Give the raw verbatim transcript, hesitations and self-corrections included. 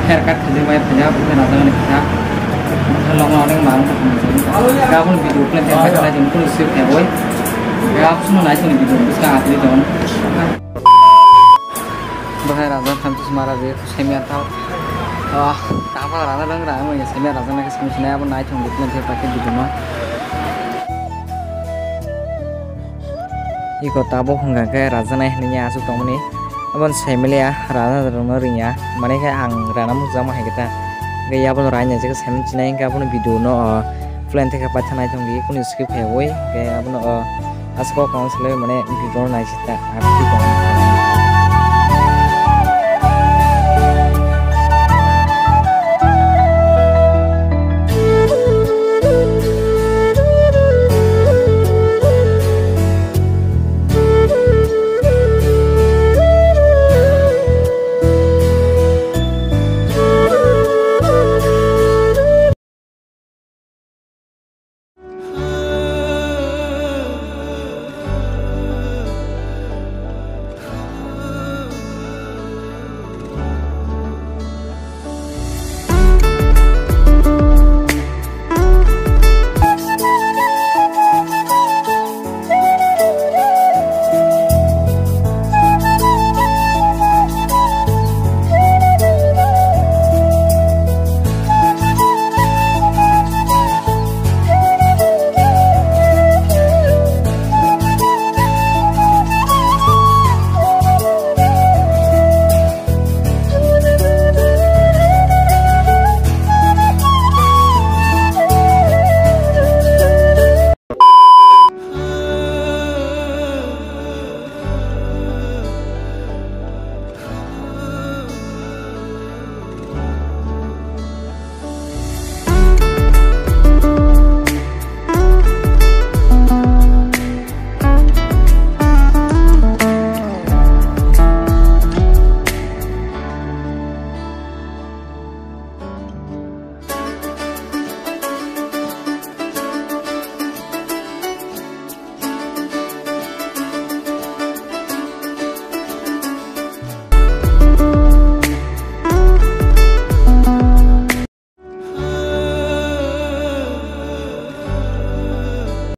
Haircut khajak bai phajak, bwkha rajak ni kha. Bwkha lama onek ma wngkha. Gabon video plan khe bai khlai tong, kunu script khe boi. Gab suno nai tong video bwkha atri tong. Bwkha rajak tham tus mara je, semia tau. Ah, tama rajak rang rang, semia rajak nai khe sami sinai, abo nai tong video plan khe bai khe video no. Iko tabuk hwnkha khe rajaknai hinwi aswk tongmani. Aboni saimaliya raja rokno ringya. Mane khe ang rana muchungma hai khe ta. Hwnkhe abono raina je khe saiman chinai hwnkhe abono video no, o, plan thai khe paithanai tongdi. Kunu skip khaiwi hwnkhe abono, o, aswk kok kong salai mane video no naisita.